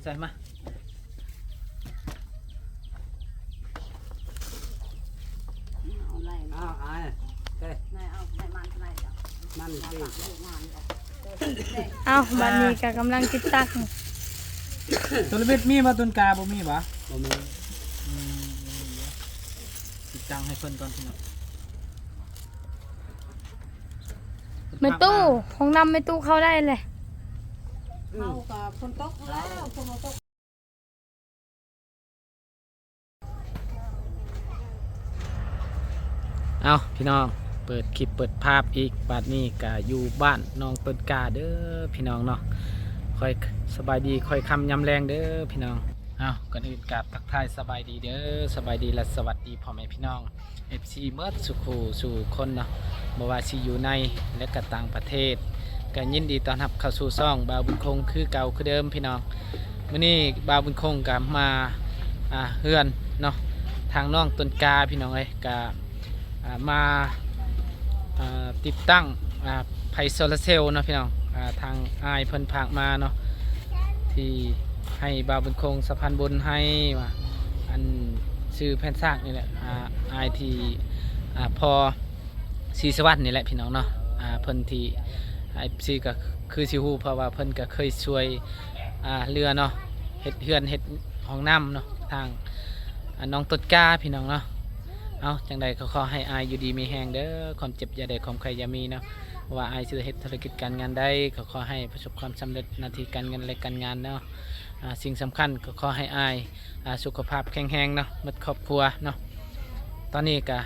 ໃສ່ມາ ເອົາໄລ່ ອ້າວ ອ້າຍ ເດ້ ໄລ່ເອົາ ໄລ່ມັນ ໄລ່ເອົາ ມັນດີ ເອົາ ບາດນີ້ກໍກຳລັງຕິດຕັ້ງ ໂທລະມິດມີບໍ່? ຕົ້ນກາບໍ່ມີບໍ່? ບໍ່ມີ ອືມ ຕິດຕັ້ງໃຫ້ເພິ່ນກ່ອນພີ່ນ້ອງ. ແມ່ຕູ້ ຫ້ອງນ້ຳແມ່ຕູ້ເຂົ້າໄດ້ແຫຼະ ເຂົ້າກໍຝົນຕົກແລ້ວ ຝົນຕົກ. ເອົ້າ ພີ່ນ້ອງ ເປີດຄລິບເປີດພາບອີກ ບາດນີ້ກະຢູ່ບ້ານໜອງຕົ້ນກາເດີພີ່ນ້ອງເນາະ ຄ່ອຍສະບາຍດີຄ່ອຍຄ່ຳຍາມແລງເດີພີ່ນ້ອງ. ເອົ້າ ກ່ອນອື່ນກາບທັກທາຍສະບາຍດີເດີ ສະບາຍດີ ແລະ ສະຫວັດດີພໍ່ແມ່ພີ່ນ້ອງ ເອັຟຊີ ໝົດສູ່ຄູ່ສູ່ຄົນເນາະ ບໍ່ວ່າຊິຢູ່ໃນ ແລະ ກະຕ່າງປະເທດ ກະຍິນດີຕ້ອນຮັບເຂົ້າສູ່ຊ່ອງບ່າວບຸນຄົງຄືເກົ່າຄືເດີມພີ່ນ້ອງ. ມື້ນີ້ບ່າວບຸນຄົງກະມາ ອ່າ ເຮືອນເນາະ ທາງນ້ອງຕົ້ນກາພີ່ນ້ອງເອີຍ ກະ ອ່າ ມາ ອ່າ ຕິດຕັ້ງ ອ່າ ໄຟໂຊລາເຊວເນາະພີ່ນ້ອງ ອ່າ ທາງອ້າຍເພິ່ນຝາກມາເນາະ ທີ່ໃຫ້ບ່າວບຸນຄົງສະພານບຸນໃຫ້ວ່າ ອັນ ຊື່ແຜ່ນສາກນີ້ແຫຼະ ອ່າ ອ້າຍທີ່ ອ່າ ພໍ່ສີສະຫວັດນີ້ແຫຼະພີ່ນ້ອງເນາະ ອ່າ ເພິ່ນທີ່ ເອັຟຊີ ກໍຄືຊິຮູ້ ເພາະວ່າເພິ່ນກໍເຄີຍຊ່ວຍ ອ່າ ເຫຼືອເນາະ ເຮັດເຮືອນເຮັດຫ້ອງນ້ຳເນາະ ທາງ ອ່າ ນ້ອງຕົ້ນກາພີ່ນ້ອງເນາະ. ເອົ້າ ຈັ່ງໃດກໍຂໍໃຫ້ອ້າຍຢູ່ດີມີແຮງເດີ ຄວາມເຈັບຢ່າໄດ້ ຄວາມໄຂ້ຢ່າມີເນາະ ບໍ່ວ່າອ້າຍຊິເຮັດທຸລະກິດການງານໃດ ກໍຂໍໃຫ້ປະສົບຄວາມສຳເລັດໜ້າທີ່ການເງິນ ແລະ ການງານເນາະ. ອ່າ ສິ່ງສຳຄັນກໍຂໍໃຫ້ອ້າຍ ອ່າ ສຸຂະພາບແຂງແຮງເນາະ ໝົດຄອບຄົວເນາະ. ຕອນນີ້ກະ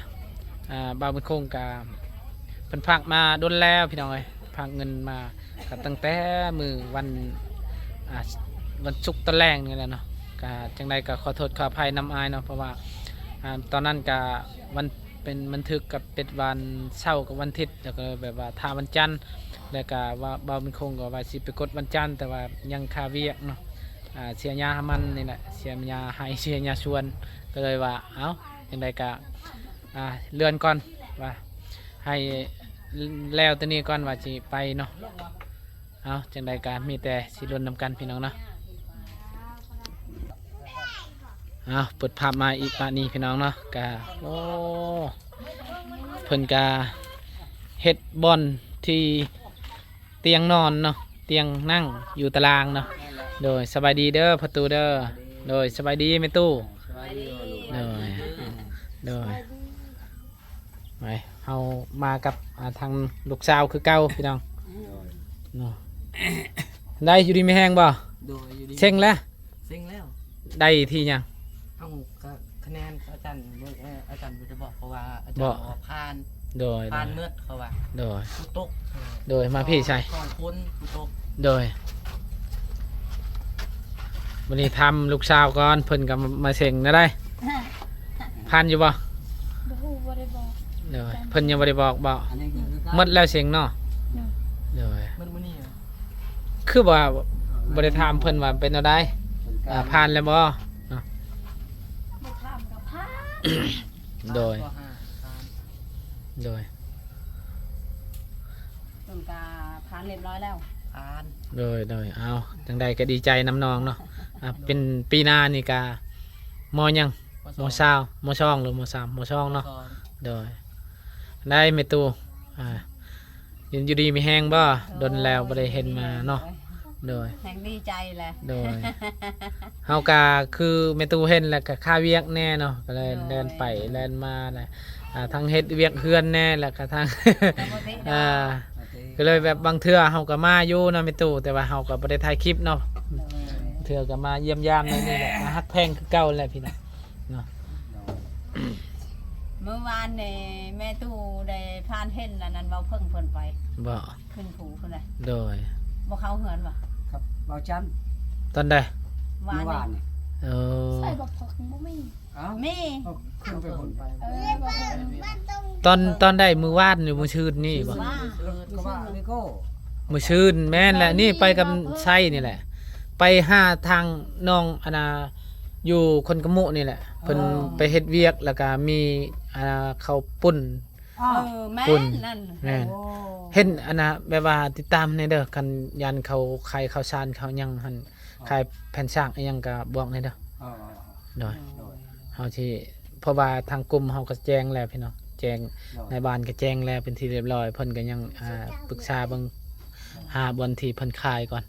ອ່າ ບ່າວບຸນຄົງກະ ເພິ່ນຝາກມາດົນແລ້ວພີ່ນ້ອງເອີຍ ຝາກເງິນມາ ກໍຕັ້ງແຕ່ມື້ວັນ ອ່າ ວັນສຸກຕອນແລງນີ້ແຫຼະເນາະ. ກະຈັ່ງໃດກໍຂໍໂທດຂໍອະໄພນຳອ້າຍເນາະ ເພາະວ່າ ອ່າ ຕອນນັ້ນກະວັນ ເປັນບັນທຶກກັບເປັນວັນເສົາກັບວັນທິດ ແລ້ວກໍແບບວ່າຖ້າວັນຈັນ ແລ້ວກໍວ່າ ບ່າວບຸນຄົງກໍວ່າຊິໄປກົດວັນຈັນ ແຕ່ວ່າຍັງຄາວຽກເນາະ ອ່າ ເສຍຫຍ້າໃຫ້ມັນນີ້ແຫຼະ ເສຍຫຍ້າໄຮ່ ເສຍຫຍ້າສວນ ກໍເລີຍວ່າ ເອົ້າ ຈັ່ງໃດກໍ ອ່າ ເລື່ອນກ່ອນ ວ່າໃຫ້ແລ້ວໂຕນີ້ກ່ອນວ່າຊິໄປເນາະ. ເອົາ ຈັ່ງໃດກໍມີແຕ່ຊິລຸ້ນນຳກັນພີ່ນ້ອງເນາະ. ເອົາ ເປີດພາບມາອີກປະນີ້ພີ່ນ້ອງເນາະ ກະ ໂອ້ ເພິ່ນກະເຮັດບ່ອນທີ່ຕຽງນອນເນາະ ຕຽງນັ່ງຢູ່ຕາລາງເນາະ. ໂດຍ ສະບາຍດີເດີພໍ່ຕູ້ເດີ. ໂດຍ ສະບາຍດີແມ່ຕູ້. ໂດຍ ໂດຍ. ໄປ ເຮົາມາກັບ ອ່າ ທາງລູກສາວຄືເກົ່າພີ່ນ້ອງເນາະ. ໄດ້ຢູ່ດີມີແຮງບໍ່? ໂດຍ ຢູ່ດີ ເສັງແລ້ວ ເສັງແລ້ວ. ໄດ້ທີ່ຫຍັງ? ເອົ້າ ກະຄະແນນອາຈານ ເອີ ອາຈານບໍ່ໄດ້ບອກ ເພາະວ່າອາຈານບອກວ່າຜ່ານ. ໂດຍ ຜ່ານໝົດເຂົາວ່າ. ໂດຍ ຜູ້ຕົກ. ໂດຍ ມາພີ້ໃສ່ ສອງຄົນຜູ້ຕົກ. ໂດຍ ມື້ນີ້ຖາມລູກສາວກ່ອນ ເພິ່ນກໍມາເສັງແນວໃດ? ຜ່ານຢູ່ບໍ່? ບໍ່ຮູ້ ບໍ່ໄດ້ບອກ. ໂດຍ ເພິ່ນຍັງບໍ່ໄດ້ບອກບໍ່? ໝົດແລ້ວເສັງເນາະ. ໂດຍ ໂດຍ ມື້ນີ້ຄືວ່າບໍ່ໄດ້ຖາມເພິ່ນວ່າເປັນແນວໃດ? ອ່າ ຜ່ານແລ້ວບໍ່ເນາະ? ບໍ່ຖາມກໍຜ່ານ. ໂດຍ ໂດຍ ເພິ່ນກະຜ່ານຮຽບຮ້ອຍແລ້ວ. ຜ່ານ. ໂດຍ ໂດຍ ເອົາ ຈັ່ງໃດກໍດີໃຈນຳນ້ອງເນາະ. ອ່າ ເປັນປີໜ້ານີ້ກະ ມໍຫຍັງ? ມໍສອງ ມໍສອງ ຫຼື ມໍສາມ? ມໍສອງເນາະ. ໂດຍ ໄດ້ແມ່ຕູ້ ອ່າ ຢູ່ດີມີແຮງບໍ່? ໂດຍ ດົນແລ້ວບໍ່ໄດ້ເຫັນມາເນາະ. ໂດຍ ແຮງດີໃຈແຫຼະ. ໂດຍ ເຮົາກະຄືແມ່ຕູ້ເຫັນແລ້ວກະຄາວຽກແດ່ເນາະ ກໍເລີຍແລ່ນໄປແລ່ນມາແຫຼະ. ອ່າ ທັງເຮັດວຽກເຮືອນແດ່ ແລ້ວກະທັງ ອ່າ ກໍເລີຍແບບບາງເທື່ອເຮົາກໍມາຢູ່ເນາະແມ່ຕູ້ ແຕ່ວ່າເຮົາກໍບໍ່ໄດ້ຖ່າຍຄລິບເນາະ. ເທື່ອກໍມາຢ້ຽມຢາມແນວນີ້ແຫຼະ ກໍຮັກແພງຄືເກົ່າແຫຼະພີ່ນ້ອງເນາະ. ມື້ວານນີ້ແມ່ຕູ້ໄດ້ຜ່ານເຫັນອັນນັ້ນ ເວົ້າເພິ່ງເພິ່ນໄປ. ບໍ່? ຂຶ້ນພູພຸ້ນແຫຼະ. ໂດຍ ບໍ່ເຂົ້າເຮືອນບໍ່? ກັບເວົ້າຈັນ. ຕອນໃດ? ວານ ມື້ວານນີ້. ເອີ ໃສ່ບັກຜັກບໍ່ມີ. ເອົ້າ ມີ ເອົາຂຶ້ນໄປພຸ້ນໄປ. ເອີ ຕອນ ຕອນໃດ? ມື້ວານຫຼືມື້ຊືນນີ້ບໍ່? ວານ ມື້ຊືນ ແມ່ນແຫຼະ. ນີ້ໄປກັບໄຊນີ້ແຫຼະ ໄປຫາທາງນ້ອງອັນນ່າ ຢູ່ຄົນກະມຸນີ້ແຫຼະ. ເພິ່ນ ເອີ ໄປເຮັດວຽກ ແລ້ວກະມີ ອ່າ ເຂົ້າປຸ້ນ. ເອີ ແມ່ນ ປຸ້ນ ນັ້ນ ແມ່ນ. ໂອ້ ເຫັນອັນນ່າ ແບບວ່າຕິດຕາມແດ່ເດີ ຄັນຢ້ານເຂົາຂາຍເຂົ້າສານເຂົ້າຫຍັງຫັ້ນ. ຂາຍແຜ່ນສາກອີ່ຫຍັງກໍບອກແດ່ເດີ. ເອີ ໂດຍ ໂດຍ ເຮົາຊິ ເພາະວ່າທາງກຸ່ມເຮົາກໍແຈ້ງແລ້ວພີ່ນ້ອງ ແຈ້ງ ໂດຍ ນາຍບ້ານກໍແຈ້ງແລ້ວເປັນທີ່ຮຽບຮ້ອຍ ເພິ່ນກໍຍັງ ອ່າ ປຶກສາເບິ່ງ ໂດຍ ຫາບ່ອນທີ່ເພິ່ນຂາຍກ່ອນ.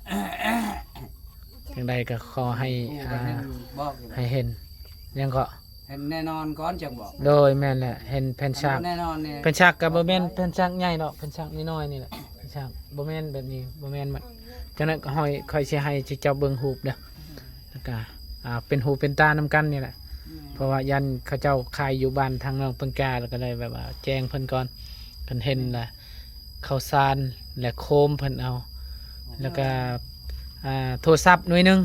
ຈັ່ງໃດກໍຂໍໃຫ້ ຮູ້ກັນ ອ່າ ເຫັນ ບອກຢູ່ ໃຫ້ເຫັນ ຫຍັງເກາະ ເຫັນແນ່ນອນກ່ອນຈັ່ງບອກ. ໂດຍ ແມ່ນແຫຼະ ເຫັນແຜ່ນສາກ ຄັນບໍ່ແນ່ນອນນີ້ ແຜ່ນສາກກໍບໍ່ແມ່ນແຜ່ນສາກໃຫຍ່ດອກ ແຜ່ນສາກນ້ອຍໆນີ້ແຫຼະ ແຜ່ນສາກບໍ່ແມ່ນແບບນີ້ ບໍ່ແມ່ນມັນ. ຈັ່ງນັ້ນກໍຂ້ອຍ ຂ້ອຍຊິໃຫ້ເຈົ້າເບິ່ງຮູບເດີ ແລ້ວກໍ ອ່າ ເປັນຫູເປັນຕານຳກັນນີ້ແຫຼະ. ແມ່ນ ເພາະວ່າຢ້ານເຂົາເຈົ້າຂາຍຢູ່ບ້ານທາງນ້ອງຕົ້ນກ້າ ແລ້ວກໍໄດ້ແບບວ່າແຈ້ງເພິ່ນກ່ອນ ຄັນເຫັນລະ ເຂົ້າສານ ແລະ ໂຄມເພິ່ນເອົາ ແລ້ວກະ ອ່າ ໂທລະສັບໜ່ວຍໜຶ່ງ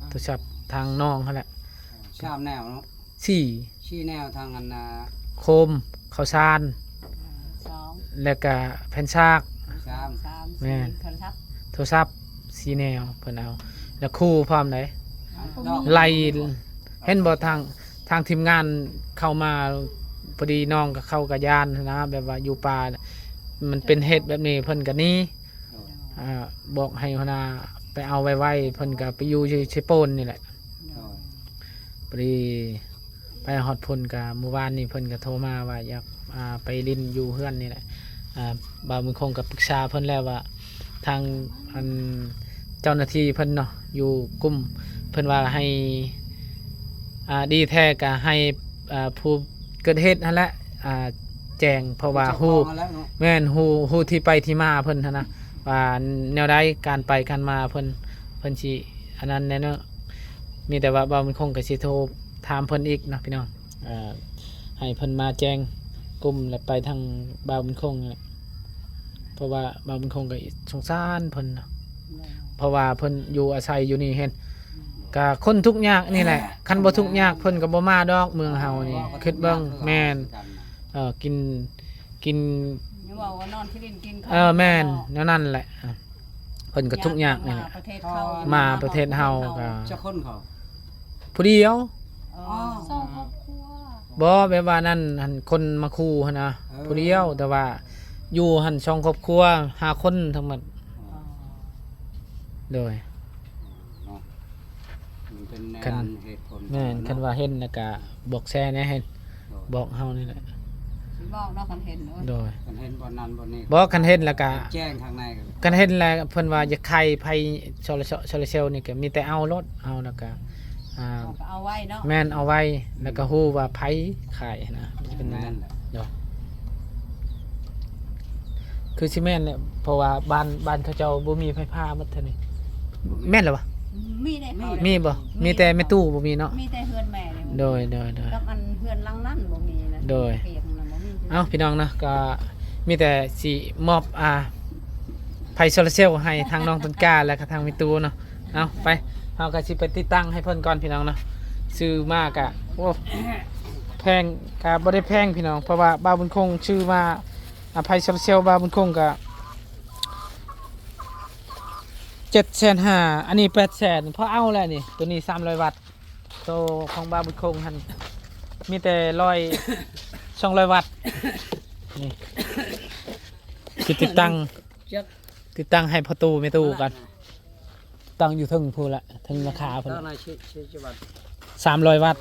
ອ່າ ໂທລະສັບທາງນ້ອງຫັ້ນແຫຼະ ສາມແນວເນາະ ສີ່ ສີ່ແນວ ທາງອັນນ່າ ໂຄມ ເຂົ້າສານ ສອງ ແລ້ວກະແຜ່ນສາກ ສາມ ສາມ ແມ່ນ ສີ່ ໂທລະສັບ ໂທລະສັບສີ່ແນວເພິ່ນເອົາ ແລ້ວຄູ່ພ້ອມໃດ໋ ອ່າ ດອກ ໄລ່ ເຫັນບໍ່ ທາງ ທາງທີມງານເຂົ້າມາ ພໍດີນ້ອງກໍເຂົາກໍຢ້ານຫັ້ນນະ ແບບວ່າຢູ່ປ່າມັນເປັນເຫດແບບນີ້ ເພິ່ນກໍໜີ ໂດຍ ອ່າ ບອກໃຫ້ຫົວໜ້າໄປເອົາໄວໆ ເພິ່ນກໍໄປຢູ່ທີ່ເຊໂປນນີ້ແຫຼະ ໂດຍ ພໍດີໄປຮອດພຸ້ນກໍ ມື້ວານນີ້ເພິ່ນກໍໂທມາວ່າຢາກ ອ່າ ໄປຫຼິ້ນຢູ່ເຮືອນນີ້ແຫຼະ ອ່າ ບ່າວບຸນຄົງກໍປຶກສາເພິ່ນແລ້ວວ່າ ທາງອັນເຈົ້າໜ້າທີ່ເພິ່ນເນາະ ຢູ່ກຸ່ມ ເພິ່ນວ່າໃຫ້ ອ່າ ດີແທ້ກໍໃຫ້ ອ່າ ຜູ້ເກີດເຫດຫັ້ນແຫຼະ ອ່າ ແຈ້ງ ເພາະວ່າຮູ້ ເຈົ້າຂອງຫັ້ນແຫຼະເນາະ ແມ່ນ ຮູ້ ຮູ້ທີ່ໄປທີ່ມາເພິ່ນຫັ້ນນະ ວ່າແນວໃດ ການໄປການມາເພິ່ນ ເພິ່ນຊິອັນນັ້ນແດ່ເນາະ. ມີແຕ່ວ່າບ່າວບຸນຄົງກໍຊິໂທຖາມເພິ່ນອີກເນາະພີ່ນ້ອງ ເອີ ໃຫ້ເພິ່ນມາແຈ້ງກຸ່ມ ແລະ ໄປທາງບ່າວບຸນຄົງ ເພາະວ່າບ່າວບຸນຄົງກໍສົງສານເພິ່ນເນາະ ເພາະວ່າເພິ່ນຢູ່ອາໄສຢູ່ນີ້ເຫັນ ກໍຄົນທຸກຍາກນີ້ແຫຼະ ຄັນບໍ່ທຸກຍາກເພິ່ນກໍບໍ່ມາດອກເມືອງເຮົານີ້ ຄິດເບິ່ງ ແມ່ນ ເອີ ກິນ ກິນ ຢ່າເວົ້າວ່ານອນທີ່ດິນກິນ ເອີ ແມ່ນ ແນວນັ້ນແຫຼະ ເພິ່ນກໍທຸກຍາກນີ້ແຫຼະ ມາປະເທດເຮົາ ມາປະເທດເຮົາກໍ ຈັກຄົນເຂົາ ຜູ້ດຽວ ອໍ ສອງຄອບຄົວ ບໍ່ ແບບວ່ານັ້ນຫັ້ນ ຄົນມາຂູ່ຫັ້ນນະ ເອີ ຜູ້ດຽວ ແຕ່ວ່າຢູ່ຫັ້ນສອງຄອບຄົວ ຫ້າຄົນທັງໝົດ ອໍ ໂດຍ ເນາະ ມັນເປັນແນວ ຄັນ ນັ້ນເຫດຜົນ ແມ່ນ ຂອງມັນເນາະ ຄັນວ່າເຫັນແລ້ວກະບອກແຊແດ່ ໃຫ້ ໂດຍ ບອກເຮົານີ້ແຫຼະ ຊິບອກເນາະ ຄັນເຫັນ ໂດຍ ໂດຍ ຄັນເຫັນບ່ອນນັ້ນບ່ອນນີ້ ບໍ່ ຄັນເຫັນແລ້ວກະ ແຈ້ງທາງໃນ ຄັນເຫັນແລ້ວເພິ່ນວ່າຢາກຂາຍໄຟໂຊລາ ໂຊລາເຊວນີ້ ກະມີແຕ່ເອົາໂລດ ເອົາແລ້ວກະ ອ່າ ເອົາ ກໍເອົາໄວ້ເນາະ ແມ່ນ ເອົາໄວ້ ແລ້ວກະຮູ້ວ່າໃຜຂາຍນະ ມັນຊິເປັນແນວນັ້ນ ແມ່ນແຫຼະ ໂດຍ ຄືຊິແມ່ນແຫຼະ ເພາະວ່າບ້ານ ບ້ານເຂົາເຈົ້າບໍ່ມີໄຟຟ້າໝົດເທົ່ານີ້ ແມ່ນແລ້ວວະ ມີແດ່ ມີ ມີບໍ່ ມີແຕ່ແມ່ຕູ້ບໍ່ມີເນາະ ມີແຕ່ເຮືອນແມ່ນີ້ ໂດຍ ໂດຍ ໂດຍ ກັບອັນເຮືອນຫຼັງນັ້ນບໍ່ມີນະ ໂດຍ ປຽກນະບໍ່ມີ ເອົ້າ ພີ່ນ້ອງເນາະ ກໍມີແຕ່ຊິມອບ ອ່າ ໄຟໂຊລາເຊວໃຫ້ທາງນ້ອງຕົ້ນກ້າ ແລະກະທາງແມ່ຕູ້ເນາະ ເອົາ ໄປ ເຮົາກໍຊິໄປຕິດຕັ້ງໃຫ້ເພິ່ນກ່ອນ ພີ່ນ້ອງເນາະ ຊື້ມາກະ ໂອ້ ແພງ ກະບໍ່ໄດ້ແພງ ພີ່ນ້ອງ ເພາະວ່າບ່າວບຸນຄົງຊື້ມາ ອາ ໄຟໂຊລາເຊວບ່າວບຸນຄົງກະ ເຈັດແສນຫ້າ ອັນນີ້ ແປດແສນ ພໍເອົາແລ້ວນີ້ ໂຕນີ້ ສາມຮ້ອຍວັດ ໂຕຂອງບ່າວບຸນຄົງຫັ້ນ ມີແຕ່ຮ້ອຍ ສອງຮ້ອຍວັດ ນີ້ ຊິຕິດຕັ້ງ ຕິດຕັ້ງໃຫ້ພໍ່ຕູ້ແມ່ຕູ້ກ່ອນ ຕັ້ງຢູ່ເທິງພຸ້ນລະ ເທິງຫຼັງຄາພຸ້ນລະ ສາມຮ້ອຍວັດ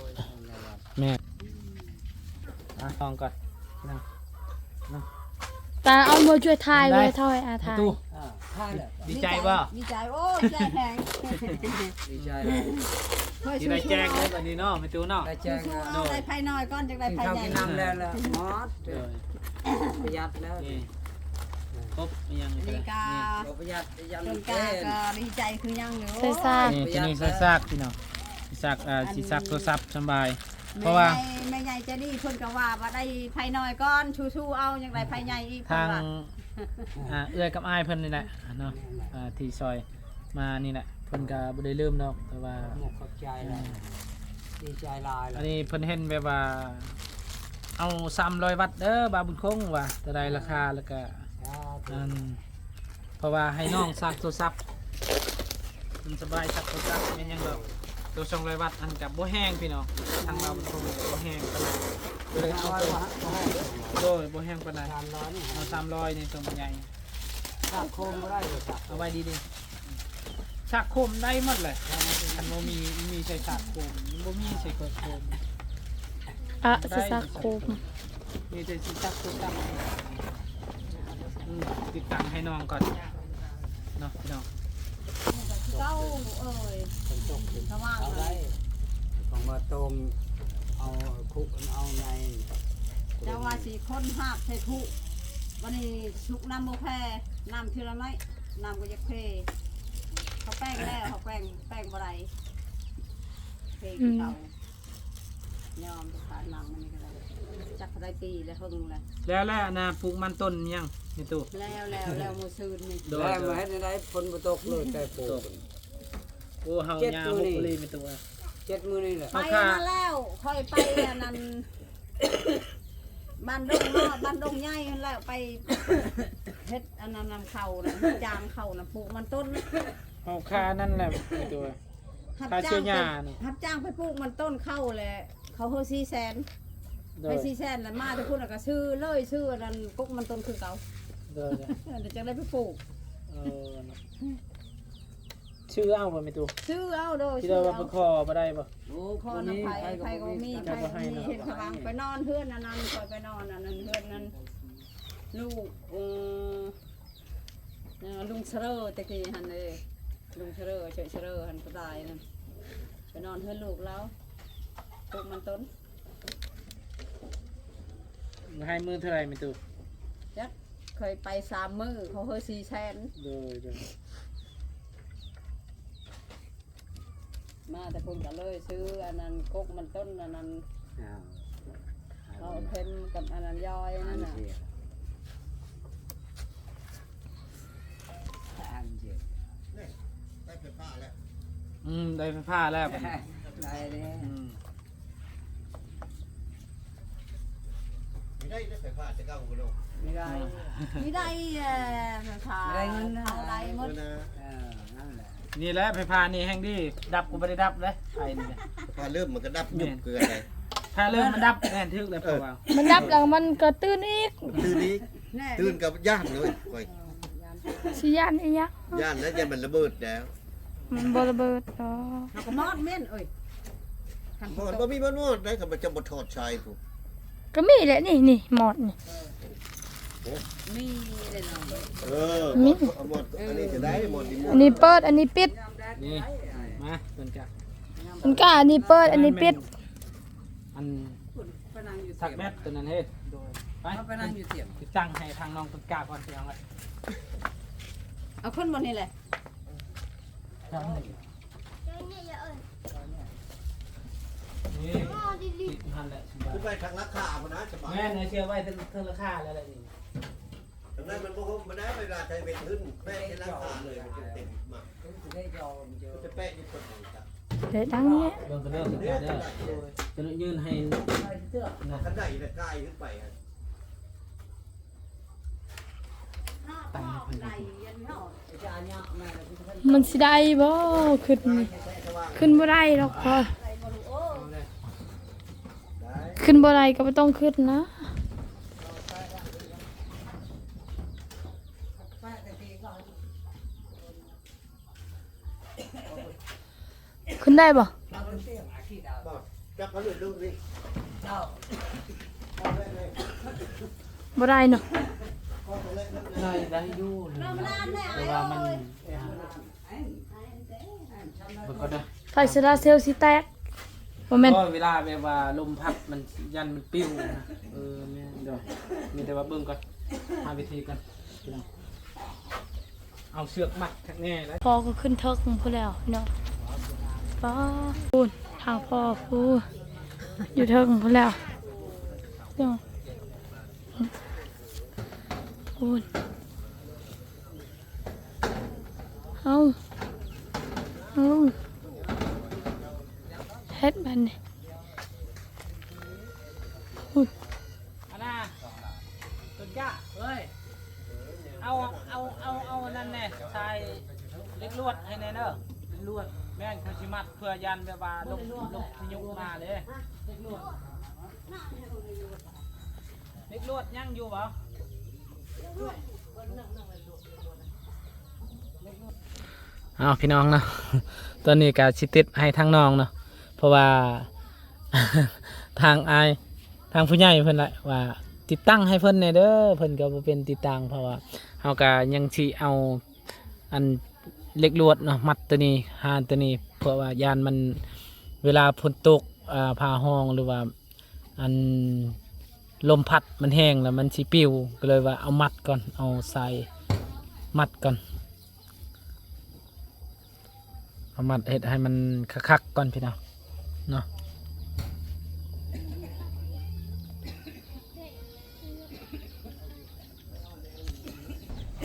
ແມ່ນ ອ່ະ ລອງກ່ອນ ຕາເອົາມາຊ່ວຍຖ່າຍເລີຍ ຖ່າຍ ອ່າ ຖ່າຍ ດີໃຈບໍ່? ດີໃຈ ໂອ້ ດີໃຈແຮງ ດີໃຈ ທີ່ໄດ້ແຈ້ງເລີຍບັດນີ້ເນາະ ແມ່ຕູ້ເນາະ ໄດ້ແຈ້ງ ເອົາໄດ້ໄພນ້ອຍກ່ອນ ຈັ່ງໄດ້ໄພໃຫຍ່ ກິນເຂົ້າກິນນ້ຳແລ້ວລະ ໝົດ ປະຢັດແລ້ວ ນີ້ ຄົບອີ່ຫຍັງ ອັນນີ້ກະ ປະຢັດ ປະຢັດ ຕົ້ນກ້າກໍດີໃຈຄືຫຍັງຢູ່ ໃສ່ຊາກ ນີ້ ໂຕນີ້ໃສ່ຊາກ ພີ່ນ້ອງ ໃສ່ຊາກ ອ່າ ຊິຊັກໂທລະສັບສະບາຍ ເພາະວ່າ ແມ່ໃຫຍ່ ແມ່ໃຫຍ່ໃຈດີເພິ່ນກໍວ່າ ວ່າໄດ້ໄພນ້ອຍກ່ອນ ສູ້ໆເອົາ ຍັງໄດ້ໄພໃຫຍ່ອີກ ທາງ ເພິ່ນວ່າ ອ່າ ເອື້ອຍກັບອ້າຍເພິ່ນນີ້ແຫຼະເນາະ ອ່າ ທີ່ຊ່ອຍມານີ້ແຫຼະ ເພິ່ນກໍບໍ່ໄດ້ລືມດອກ ແຕ່ວ່າ ຂອບໃຈຫຼາຍ ດີໃຈຫຼາຍ ອັນນີ້ເພິ່ນເຫັນແບບວ່າ ເອົາສາມຮ້ອຍວັດເດີ ບ່າວບຸນຄົງວ່າ ເທົ່າໃດລາຄາ ແລ້ວກໍ ສາທຸ ອັນ ເພາະວ່າໃຫ້ນ້ອງຊັກໂທລະສັບ ມັນສະບາຍຊັກໂທລະສັບ ແມ່ນຫຍັງດອກ ໂຕສອງຮ້ອຍວັດຫັ້ນກະບໍ່ແຮງພີ່ນ້ອງ ທາງບ່າວບຸນຄົງກະບໍ່ແຮງປານໃດ ກໍເລີຍເອົາໂຕ ໂດຍ ບໍ່ແຮງປານໃດ ສາມຮ້ອຍນີ້ ເອົາສາມຮ້ອຍນີ້ ໂຕມັນໃຫຍ່ ຊັກໂຄມບໍ່ໄດ້ເລີຍ ເອົາໄວ້ດີໆ. ສາກໂຄມໄດ້ໝົດແຫຼະ ຄັນບໍ່ມີ ມີແຕ່ສາກໂຄມ ບໍ່ມີໃສ່ກອກໂຄມ ອະ ໄດ້ ຊິສາກໂຄມ ມີແຕ່ຊິສາກໂຄມ ອືມ ຕິດຕັ້ງໃຫ້ນ້ອງກ່ອນເນາະພີ່ນ້ອງ. ເຈົ້າເອີຍ ສະຫວ່າງເລີຍ ຂອງວ່າຕົ້ມເອົາຄຸເອົາໃນ ເຈົ້າວ່າຊິຄົ້ນຫາກໃສ່ຄຸ ບັດນີ້ສຸກນ້ຳບໍ່ແຜ່ ນ້ຳທີລະໜ້ອຍ ນ້ຳກໍຢາກເພ ເຂົາແປ້ງແລ້ວ ເຂົາແປ້ງ ແປ້ງບໍ່ໄດ້ ເພຄືເກົ່າ ອືມ ຍອມຂາດໜັງມັນນີ້ກໍໄດ້ ຈັກເທົ່າໃດປີແລ້ວ ເຫິງແລ້ວ ແລ້ວ ແລ້ວອັນນ່າ ປູກມັນຕົ້ນຍັງ ແມ່ຕູ້? ແລ້ວ ແລ້ວ ແລ້ວມື້ຊືນນີ້ ໂດຍ ແລ້ວເຮັດແນວໃດ ຝົນບໍ່ຕົກເລີຍ ແຕ່ປູກ ໂອ້ ເຮົາຍາວ ຫົກປີແມ່ຕູ້ ເຈັດມື້ນີ້ແຫຼະ ໄປມາແລ້ວ ຂ້ອຍໄປອັນນັ້ນ ບ້ານດົງນ້ອຍ ບ້ານດົງໃຫຍ່ຫັ້ນແຫຼະ ໄປເຮັດອັນນັ້ນນຳເຂົານະ ຈ້າງເຂົານະ ປູກມັນຕົ້ນ ເຮົາຄ່ານັ້ນແຫຼະ ໄປຕົວ ຮັບຈ້າງໄປ ຮັບຈ້າງໄປປູກມັນຕົ້ນເຂົ້າແຫຼະ ເຂົາເຮີສີ່ແສນ ໂດຍ ໄປສີ່ແສນແລ້ວ ມາແຕ່ພຸ້ນແລ້ວກໍຊື້ເລີຍ ຊື້ອັນນັ້ນກົກມັນຕົ້ນຄືເກົ່າ ໂດຍ ແລ້ວຈັ່ງໄດ້ໄປປູກ ເອີ ຊື້ເອົາບໍ່ແມ່ຕູ້? ຊື້ເອົາໂດຍ ທີ່ວ່າໄປຂໍບໍ່ໄດ້ບໍ່? ໂອ້ ຂໍນຳໃຜ ໃຜກໍບໍ່ມີ ໃຜກໍບໍ່ມີ ເຫັນເຂົາວ່າໄປນອນເຮືອນອັນນັ້ນ ຂ້ອຍໄປນອນອັນນັ້ນ ເຮືອນນັ້ນ ລູກ ເອີ ເອີ ລຸງສະເຣີ ແຕ່ກີ້ຫັ້ນເດ້ ລຸງສະເຣີ ເຊີຍສະເຣີຫັ້ນ ຜູ້ຕາຍນັ້ນ ໄປນອນເຮືອນລູກລາວ ປູກມັນຕົ້ນ ໃຫ້ມື້ເທົ່າໃດແມ່ຕູ້? ຈັກ ຂ້ອຍໄປສາມມື້ ເຂົາເຮີສີ່ແສນ ໂດຍ ໂດຍ ມາແຕ່ພຸ້ນກໍເລີຍຊື້ອັນນັ້ນ ກົກມັນຕົ້ນອັນນັ້ນ ເອົາເຂັມກັບອັນນັ້ນຢອຍນັ້ນນະ ອັນເດ ໄດ້ໄຟຟ້າແລ້ວ ອືມ ໄດ້ໄຟຟ້າແລ້ວບັດນີ້ ໄດ້ເດ້ ອືມ. ມີໄດ້ໄຟຟ້າແຕ່ເກົ່າບໍ່ເນາະ ມີໄດ້ ມີໄດ້ແຫຼະ ໄຟຟ້າ ໄດ້ເງິນນະ ເອົາໄດ້ໝົດ ເອີ ນັ້ນແຫຼະ ນີ້ແຫຼະໄຟຟ້ານີ້ແຮງດີ ດັບກໍບໍ່ໄດ້ດັບເດ້ ໄອ້ນີ້ ໄຟຟ້າເລີ່ມມັນກໍດັບ ແມ່ນ ຍຸບເກືອໄດ ຖ້າເລີ່ມມັນດັບ ແມ່ນ ຖືກແລ້ວ ເອີ ເພາະວ່າ ມັນດັບແລ້ວມັນກໍຕື່ນອີກ ຕື່ນອີກ ແນ່ ຕື່ນກໍຢ້ານເລີຍຂ້ອຍ ຊິຢ້ານອີຫຍັງ ຢ້ານແລ້ວ ຢ້ານມັນລະເບີດແລ້ວ ມັນບໍ່ລະເບີດດອກ ເຮົາກໍມອດແມ່ນເອີຍ ມອດບໍ່ມີ ມັນມອດໄດ້ ຄັນເຈົ້າບໍ່ຖອດສາຍພຸ້ນ ກໍມີແຫຼະ ນີ້ ນີ້ ມອດນີ້ ມີແຫຼະເນາະ ເອີ ມີ ມອດ ອັນນີ້ຈະໄດ້ ມອດນີ້ ອັນນີ້ເປີດ ອັນນີ້ປິດ ນີ້ ມາ ເພິ່ນກະ ເພິ່ນກະ ອັນນີ້ເປີດ ອັນນີ້ປິດ ອັນ ໄປນັ່ງຢູ່ຕຽມ ທັກແບັດຕົວນັ້ນເຮີ້ຍ ໂດຍ ໄປ ເຮົາໄປນັ່ງຢູ່ຕຽມ ໄປສັ່ງໃຫ້ທາງນ້ອງຕົ້ນກ້າກ່ອນ ພີ່ນ້ອງເອີຍ ເອົາຂຶ້ນບ່ອນນີ້ແຫຼະ ທາງນີ້ ນີ້ ຕິດຫັ້ນແຫຼະ ຄືໄປທາງລາຄາພຸ້ນນະ ສະບາຍ ແມ່ນ ເຊື່ອໄວ້ເທິງ ເທິງລາຄາແລ້ວແຫຼະນີ້ ອັນນັ້ນມັນບໍ່ ບໍ່ໄດ້ ເວລາໃຊ້ເວັນຂຶ້ນ ແປະໃນລາຄາເລີຍ ມັນຈະເຕັມມາ ຈະແປະຢູ່ຕົ້ນນີ້ ໄດ້ຕັ້ງນີ້ ເບິ່ງກັນເດີ ເດີ ໂດຍ ຈະຍື່ນໃຫ້ ຄັນໄດ້ລະກາຍຂຶ້ນໄປ ຕັ້ງໃຫ້ເພິ່ນ ມັນຊິໄດ້ບໍ່? ຂຶ້ນ ຂຶ້ນບໍ່ໄດ້ດອກ ຂຶ້ນບໍ່ໄດ້ກໍບໍ່ຕ້ອງຂຶ້ນນະ. ຂຶ້ນໄດ້ບໍ່? ບໍ່ໄດ້ເນາະ. ໄດ້ ໄດ້ຢູ່ ແຕ່ວ່າມັນ ເບິ່ງກ່ອນເດີ ໄຟໂຊລາເຊວຊິແຕກ ບໍ່ແມ່ນ ເວລາແບບວ່າລົມພັດມັນຢ້ານມັນປິວນະ. ເອີ ແມ່ນ ມີແຕ່ວ່າເບິ່ງກ່ອນ ຫາວິທີກ່ອນ ພີ່ນ້ອງ. ເອົາເຊືອກມັດຄັກແນ່ແລ້ວ. ພໍ່ກໍຂຶ້ນເທິງພຸ້ນແລ້ວເນາະ. ປ້າ ພຸ້ນ ທາງພໍ່ພຸ້ນ ຢູ່ເທິງພຸ້ນແລ້ວເນາະ. ພຸ້ນ ເອົາ ເອົາ ເຮັດບັດນີ້ ພຸ້ນ. ອັນນ່າ ຕົ້ນກ້າເອີຍ ເອົາ ເອົາ ເອົາ ເອົາອັນນັ້ນແດ່ ສາຍເຫຼັກລວດໃຫ້ແດ່ເດີ. ເຫຼັກລວດ ແມ່ນ ຂ້ອຍຊິມັດ ເພື່ອຢ້ານແບບວ່າລົມ ລົມພາຍຸມາເດ້. ເຫຼັກລວດຍັງຢູ່ບໍ່? ເຫຼັກລວດ ເຫຼັກລວດ. ເອົາ ພີ່ນ້ອງເນາະ ຕອນນີ້ກໍຊິຕິດໃຫ້ທາງນ້ອງເນາະ ເພາະວ່າ ທາງອ້າຍ ທາງຜູ້ໃຫຍ່ເພິ່ນລະວ່າ ຕິດຕັ້ງໃຫ້ເພິ່ນແດ່ເດີ ເພິ່ນກໍບໍ່ເປັນຕິດຕັ້ງ ເພາະວ່າເຮົາກໍຍັງຊິເອົາ ອັນ ເຫຼັກລວດເນາະ ມັດໂຕນີ້ ຫາໂຕນີ້ ເພາະວ່າຢ້ານມັນ ເວລາຝົນຕົກ ອ່າ ຟ້າຮ້ອງ ຫຼືວ່າ ອັນ ລົມພັດມັນແຮງແລ້ວມັນຊິປິວ ກໍເລີຍວ່າເອົາມັດກ່ອນ ເອົາສາຍມັດກ່ອນ ເອົາມັດເຮັດໃຫ້ມັນຄັກໆກ່ອນ ພີ່ນ້ອງເນາະ.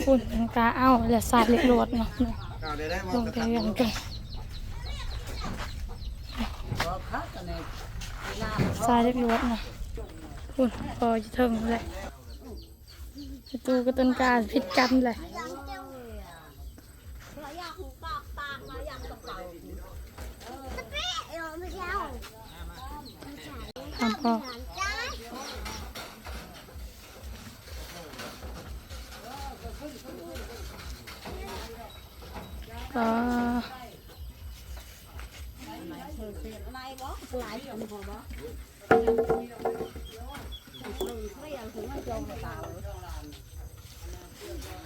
ພຸ້ນ ກາເອົາແລ້ວ ສາຍເຫຼັກລວດເນາະ ລົງໄປຢ່າງເດີມ ສາຍເຫຼັກລວດເນາະ ພຸ້ນ ພໍຢູ່ເທິງພຸ້ນແຫຼະ ປະຕູກັບຕົ້ນກາຜິດກັນແຫຼະ.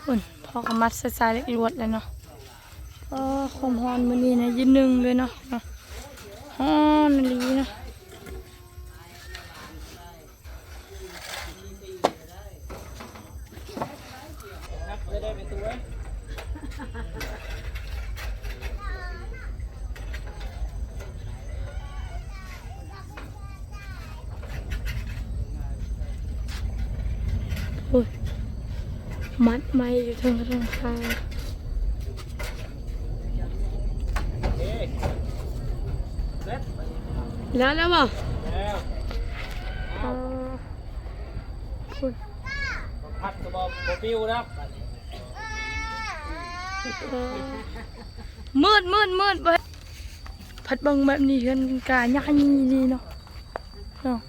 ພຸ້ນ ພໍ່ກໍມັດໃສ່ສາຍເຫຼັກລວດແລ້ວເນາະ. ອໍ ຄວາມຮ້ອນມື້ນີ້ນະ ຍືນໜຶ່ງເລີຍເນາະ ຮ້ອນອີ່ຫຼີເນາະ. ໂອ້ຍ ມັດໄມ້ຢູ່ເທິງຫຼັງຄາ ແລ້ວ ແລ້ວບໍ່? ແລ້ວ ອ້າວ ພຸ້ນ ພັດກໍບໍ່ ບໍ່ປິວແລ້ວ ມືດ ມືດ ມືດ ເບິ່ງ ພັດເບິ່ງແບບນີ້ ເຮືອນກະໃຫຍ່ດີເນາະ ເນາະ.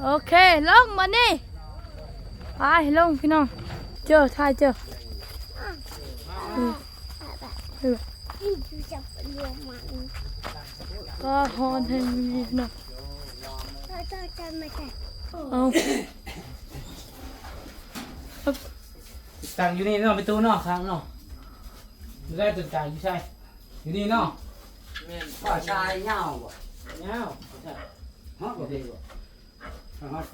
ໂອເຄ ລົງບາດນີ້ ໄປລົງພີ່ນ້ອງ ເຈີ ຖ່າຍເຈີ ອືມ ເອີ ກໍຮ້ອນແຮງອີ່ຫຼີເນາະ ເອົາ ຕັ້ງຢູ່ນີ້ເນາະ ໄປຕູ້ເນາະ ຂ້າງເນາະ ແລ້ວຕົນກາງຢູ່ໃສ? ຢູ່ນີ້ເນາະ ແມ່ນ ວ່າຊາຍຍາວບໍ່? ຍາວ ຮອດບໍ່? ຮອດ ຮອດ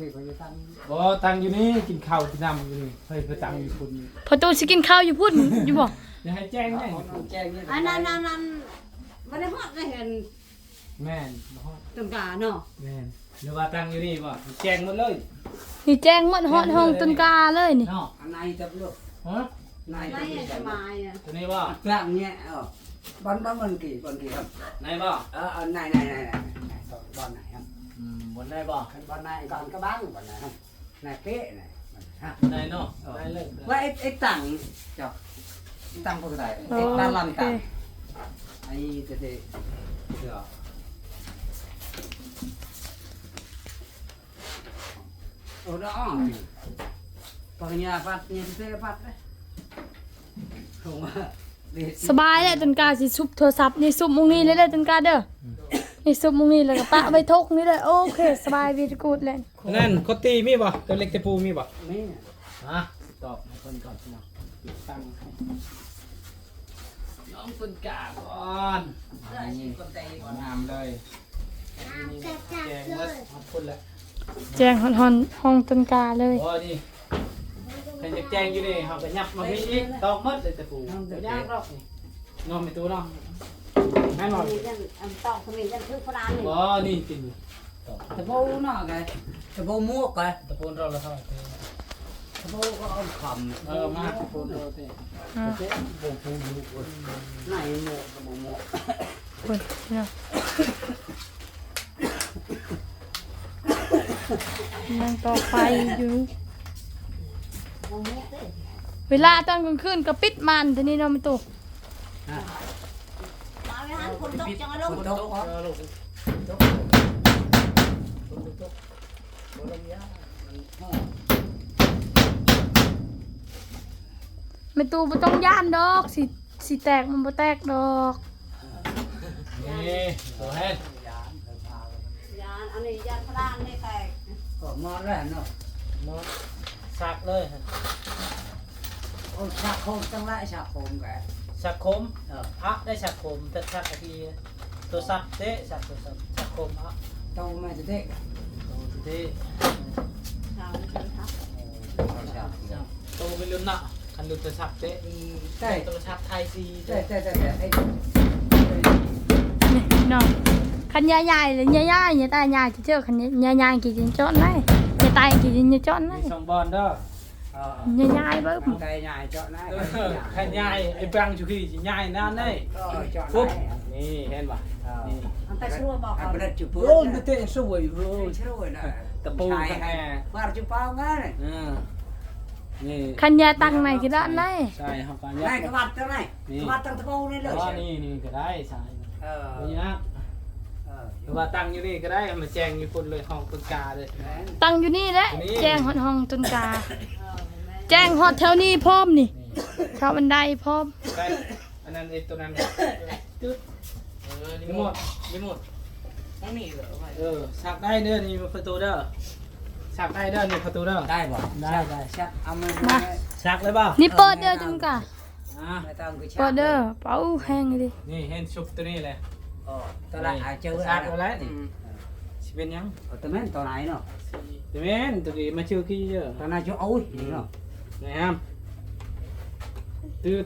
ບໍ່ ຕັ້ງຢູ່ນີ້ ກິນເຂົ້າກິນນ້ຳຢູ່ນີ້ ເຮີ້ຍ ໄປຕັ້ງຢູ່ພຸ້ນ ປະຕູຊິກິນເຂົ້າຢູ່ພຸ້ນຢູ່ບໍ່? ຢ່າໃຫ້ແຈ້ງເດ້ ແຈ້ງເດ້ ອັນນັ້ນ ອັນນັ້ນ ບໍ່ໄດ້ຮອດໄດ້ເຫັນ ແມ່ນ ບໍ່ຮອດ ຕົ້ນກາເນາະ ແມ່ນ ຫຼືວ່າຕັ້ງຢູ່ນີ້ບໍ່? ແຈ້ງໝົດເລີຍ ນີ້ແຈ້ງໝົດ ຮອດຫ້ອງຕົ້ນກາເລີຍນີ້ເນາະ ອັນໃນຈັບລູກ ຮະ ໃນ ໃນ ສະບາຍ ໂຕນີ້ບໍ່? ກາງແຍະ ເອີ ບ່ອນ ບ່ອນ ບ່ອນກີ້ ບ່ອນກີ້ຄັບ ໃນບໍ່? ເອີ ເອີ ໃນ ໃນ ໃນ ບ່ອນໃນຄັບ ອືມ ບ່ອນໃນບໍ່? ຄັນບ່ອນໃນກ່ອນກະບັງ ບ່ອນໃນຄັບ ໃນເປະ ໃນ ໃນເນາະ ເອີ ໃນເລີຍ ວ່າໄອ້ ໄອ້ຕັງ ເຈົ້າ ຕັງບໍ່ໄດ້ ເອີ ຕັງລຳຕັງ ໂອເຄ ໄອ້ເຕ ເຕ ເອີ ໂອ້ ດອກ ປັນຍາປັດ ຍາເຕ ປັດເດ້ ສະບາຍແຫຼະ ຕົ້ນກາຊິຊຸບໂທລະສັບ ນີ້ຊຸບໝ່ອງນີ້ເລີຍເດີ ຕົ້ນກາເດີ ນີ້ຊຸບໝ່ອງນີ້ ແລ້ວກໍປະໄວ້ທົກນີ້ເລີຍ ໂອເຄ ສະບາຍ ເວຣີກູດ ແຫຼະ. ນັ້ນ ໂຄຕີມີບໍ່? ຕົວເລັກຕະປູມີບໍ່? ມີ ຮະ ຕອກໃຫ້ເພິ່ນກ່ອນພີ່ນ້ອງ ຕັ້ງໃຫ້ນ້ອງຕົ້ນກາກ່ອນ ງາມເລີຍ ແຈ້ງໝົດ ຮອດພຸ້ນແຫຼະ ແຈ້ງຮອດ ຮອດຫ້ອງຕົ້ນກາເລີຍ ໂອ້ ນີ້ ຄັນຢາກແຈ້ງຢູ່ນີ້ ເຮົາກໍຫຍັບມາພີ້ອີກ ຕອກໝົດເລີຍຕະປູ ບໍ່ຍາກດອກນີ້ ເນາະ ແມ່ຕູ້ເນາະ ແມ່ນບໍ່? ອັນຕອກຂະເໝນຈັງຄືພະລານນີ້ ບໍ່ ນີ້ກິນ ຕະປູເນາະ ຕະປູໝວກ ຕະປູເຮົາລະເທົ່າ ຕະປູກໍເອົາຄຳ ເອີ ມາຕະປູເຮົາເຕະ ອືມ ຕະປູບໍ່ປູຢູ່ ໃນໝວກກໍບໍ່ໝວກ ພຸ້ນເນາະ ຍັງຕໍ່ໄຟຢູ່ ເວລາຕອນກາງຄືນກໍປິດມ່ານເທົ່ານີ້ເນາະ ແມ່ຕູ້ ຝົນຕົກ ຝົນຕົກ ບໍ່ລົງຍາ ມັນຮ້ອນ ມັນ ແມ່ຕູ້ບໍ່ຕ້ອງຢ້ານດອກ ຊິ ຊິແຕກມັນບໍ່ແຕກດອກ. ນີ້ ໂຕແຮງ ຢ້ານ ອັນນີ້ຢ້ານພະລານນີ້ແຕກ. ກໍໝົດແລ້ວເນາະ ໝົດ ສັກເລີຍ. ໂອ້ ສັກໂຄມ ຕັ້ງຫຼາຍສັກໂຄມກະ ສັກໂຄມ ເອີ ພະໄດ້ສັກໂຄມ ແຕ່ສັກອັນທີ່ ໂທລະສັບເດ້ ສັກໂທລະສັບ ສັກຄົມເນາະ ໂຕແມ່ນເດ້ ໂຕເດ້ ເອົາເດີ ໂຕເປັນລຸ້ນເນາະ ຄັນລຸ້ນໂທລະສັບເດ້ ອືມ ແຕ່ໂທລະສັບໄທສີ່ ແຕ່ ແຕ່ ແຕ່ ແຕ່ ນີ້ເນາະ ຄັນຍາຍໆ ແລ້ວຍາຍໆ ຍາຕາຍາຍເຈີ ຄັນຍາຍໆ ກິນເຈາະໄດ້ ຍາຕາຍກິນເຈາະໄດ້ ມີສອງບ່ອນເດີ. ເອີ ຍາຍໆ ເບິ່ງ ໄດ້ຍາຍເຈາະນາຍ ເອີ ຄັນຍາຍ ໄອ້ແປ້ງຈຸຄີຊິຍາຍນານໄດ້ ເອີ ເຈາະ ປຸບ ນາຍ ນີ້ເຫັນບໍ່ ເອີ ນີ້ ອັນຕາຊົ່ວບອກ ອັນເປີດຈຸເປີດ ໂອ້ ນະ ເຕະຊ່ວຍ ໂອ້ ຊ່ວຍນະ ຕະປູ ໃຊ່ ຄັນແນ່ ວາດຈຸເປົາງານ ເອີ ນີ້ ຄັນຍາຍຕັ້ງໃນກິນໄດ້ ໃຊ່ ເຮົາກໍຍາຍກໍວັດຕົງໃນ ນີ້ ວັດຕັ້ງຕະປູນີ້ເລີຍ ອໍ ນີ້ ນີ້ກໍໄດ້ ໃຊ່ ເອີ ບໍ່ຍາກ ເອີ ຫຼືວ່າຕັ້ງຢູ່ນີ້ກໍໄດ້ ໃຫ້ມັນແຈ້ງຢູ່ພຸ້ນເລີຍ ຫ້ອງຕົ້ນກາເລີຍ ແມ່ນ ຕັ້ງຢູ່ນີ້ແຫຼະ ນີ້ ແຈ້ງຮອດຫ້ອງຕົ້ນກາ ເອີ ແມ່ນ ແຈ້ງຮອດແຖວນີ້ພ້ອມນີ້ ນີ້ ເຂົ້າບັນໄດພ້ອມ ໄດ້ ອັນນັ້ນ ໄອ້ຕົວນັ້ນ ຕຶດ ເອີ ຣີໂມດ ຣີໂມດ ຕ້ອງນີ້ເດີ ເອີ ສັກໄດ້ເດີ ນີ້ປະຕູເດີ ສັກໄດ້ເດີ ນີ້ປະຕູເດີ ໄດ້ບໍ່ ໄດ້ ໄດ້ ສັກ ເອົາມາ ມາ ສັກເລີຍບໍ່ ນີ້ເປີດເດີ ເອີ ຈຸມກະ ອ່າ ເປີດເດີ ເປົ່າແຮງດີ ນີ້ເຫັນຊຸບຕົວນີ້ແຫຼະ ອໍ ຕະຫຼາດ ນີ້ ອາ ເຈີ ສັກແລ້ວນີ້ ອືມ ຊິເປັນຫຍັງ ເອີ ຕະແມ່ນຕົວໃນເນາະ ຕະແມ່ນຕົວນີ້ ມາເຈີກີ້ເດີ ຕົວໃນເຈີ ໂອ້ຍ ນີ້ເນາະ ນີ້ຮະ ຕຶດ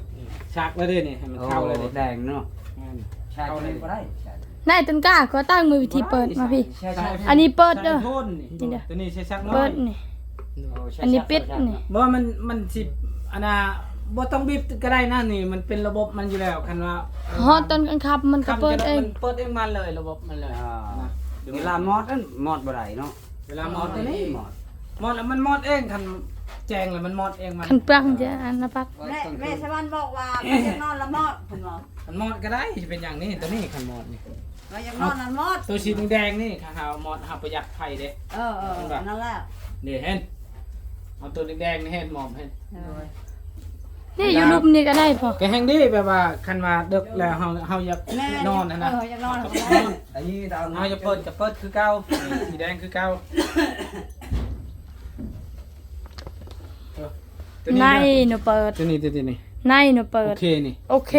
ສັກແລ້ວເດ້ນີ້ ໃຫ້ມັນເຂົ້າແລ້ວເດ້ ໂອ້ ແດງເນາະ ແມ່ນ ໃສ່ຕົວນີ້ບໍ່ໄດ້ ໃສ່ ນາຍຕົ້ນກາ ຂໍຕັ້ງມືວິທີເປີດມາພີ້ ໃສ່ ໃສ່ ອັນນີ້ເປີດເດີ ໃສ່ໂທນນີ້ ນີ້ເດີ ຕົວນີ້ໃສ່ສັກນ້ອຍ ເປີດນີ້ ໂອ້ ໃສ່ ອັນນີ້ປິດນີ້ ບໍ່ ມັນ ມັນຊິ ອັນນ່າ ບໍ່ຕ້ອງບິດກໍໄດ້ນະ ນີ້ມັນເປັນລະບົບມັນຢູ່ແລ້ວ ຄັນວ່າ ຮອດຕອນກາງຄ່ຳມັນກໍເປີດເອງ ມັນເປີດເອງມັນເລີຍ ລະບົບມັນເລີຍ ອ່າ ນະ ເວລາມອດນັ້ນມອດບໍ່ໄດ້ເນາະ ເວລາມອດ ມອດຕົວນີ້ ມອດ ມອດແລ້ວມັນມອດເອງ ຄັນແຈ້ງແລ້ວມັນມອດເອງມັນ ຄັນເປືອງຈະອັນນະປັດ ແມ່ ແມ່ສະຫວັນບອກວ່າ ຄັນຢາກນອນລະມອດ ເພິ່ນວ່າ ຄັນມອດກໍໄດ້ ຊິເປັນຫຍັງນີ້ ຕົວນີ້ຄັນມອດນີ້ ວ່າຢາກນອນລະມອດ ຕົວສີແດງໆນີ້ ຄັນເຮົາມອດ ເຮົາປະຢັດໄຟເດ້ ເອີໆ ເຫັນບໍ່ ນັ້ນແຫຼະ ນີ້ເຫັນ ເອົາຕົວແດງໆນີ້ເຫັນ ມອດເຫັນ ໂດຍ ນີ້ຢູ່ລຸ່ມນີ້ກໍໄດ້ພໍ່ ກໍແຮ່ງດີ ແບບວ່າຄັນວ່າເດິກແລ້ວເຮົາ ເຮົາຢາກ ແມ່ນ ນອນຫັ້ນນະ ເອີ ຢາກນອນ ເຮົາກໍນອນ ອັນນີ້ເຮົາຢາກເປີດກໍເປີດຄືເກົ່າ ສີແດງຄືເກົ່າ ເອີ ໃນໜູເປີດ ຕົວນີ້ ຕົວນີ້ ໃນໜູເປີດ ໂອເຄນີ້ ໂອເຄ